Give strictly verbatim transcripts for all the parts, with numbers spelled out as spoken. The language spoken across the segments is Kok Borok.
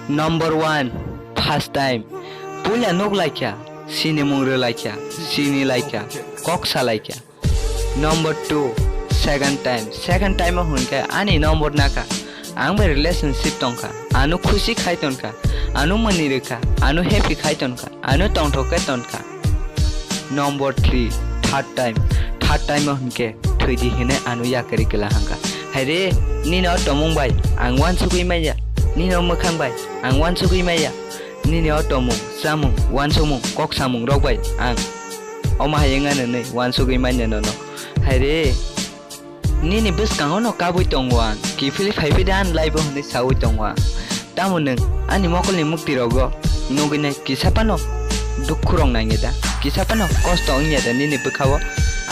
Number one, first time. Puila nuk laikha, sinimung rw laikha, sini laikha, kok sa laikha. Number two, second time. Second time o hwnkhe ani number nakha. Ang bai relationship tongkha, ano khusi khai tonkha, ano mani rwkha, ano happy khai tonkha, ano tongthok khe tonkha. Number three, third time. Third time o hwnkhe thwidi hinwi ano yakari kwla hangkha. Haire, nini o tomung bai ang uansugwi manya, nini o mwkhang bai ang uansugwi manya, nini o tomung, chamung, uansukmung, kok samung rok bai ang omo hai wngya nwnwi uansugwi manya nono. Haire, nini bwskango no kabwi tongo ang, kiphilwi phaiphai da ani life o hwnwi sawi tongo ang. Tamo nwng ani mokolni mukti rogo nugwi nai kisa phano dukhu rok nangya da, kisa phano kosto wngya da nini bwkhao?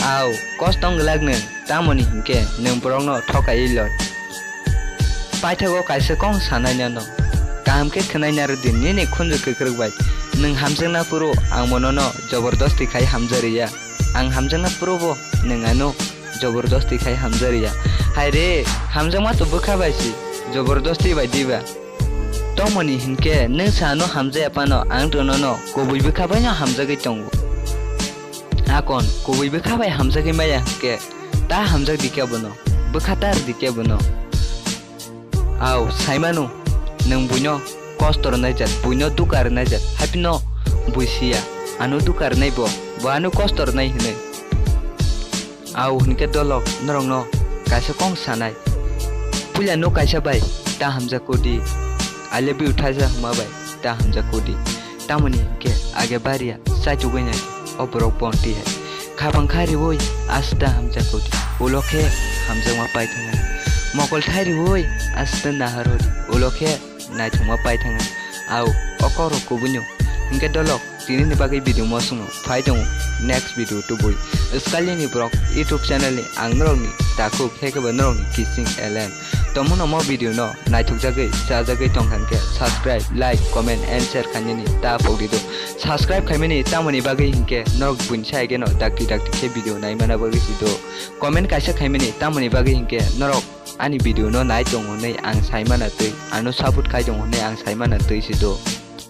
Au, kosto wng glak nwng, tamoni hinkhe nwng borokno thokaiwi loi. Paithago kaisa kok sanai nono, kaham khe khwnai narwdi nini khunju kwkrwk bai. Nwng hamjakna phuru ang bo nono jobordosti khai hamjariya. Ang hamjakna phuru bo nwng ano jobordosti khai hamjariya. Haire, hamjakma to bwkha bai si, jobordosti bai diba? Tongmani hinkhe nwng sa ano hamjaya phano ang to nono kubui bwkha baino hamjagwi tongo. Akon kubui bwkha bai hamjagwi maya hinkhe ta hamjak dikhe bono, bwkha tar dikhe bono. Au, saimano, nwng buino kosto rwnai jat, buino dukha rwnai jat, haphino bui siya, ano dukha rwnai bo, bo ano kosto rwnai hinwi. Au hwnkhe dolok norokno kaisa kok sanai. Puila no kaisa bai ta hamjakodi, I love you thaisa hwnma bai ta hamjakodi. Tamoni hinkhe age bariya chaichugwi nai o borok bonti hai. Khapang kha riwi asta hamjakodi, ulo khe hamjakma paithangani. Mokol thai riwi asta naharodi, ulo khe naithokma paithangani. Au, o kokrok kubuino. Hinkhe dolok, tinini bagwi video mosongo phai tongo next video tubui. Swkali ni borok YouTube channel ni ang norokni takhuk, hekhe bo norokni kising elen. Tomono mo video no naithokjagwi, chajagwi tongkha hinkhe subscribe, like, comment and share khainani ta pokdi do. Subscribe khaimani tamoni bagwi hinkhe norok buini sai kheno dakti dakti khe video naimana bagwi si do. Comment kaisa khaimani tamoni bagwi hinkhe norok ani video no nai tongo hinwi ang saimana twi, ano support khai tongo hinwi ang saimana twi si do.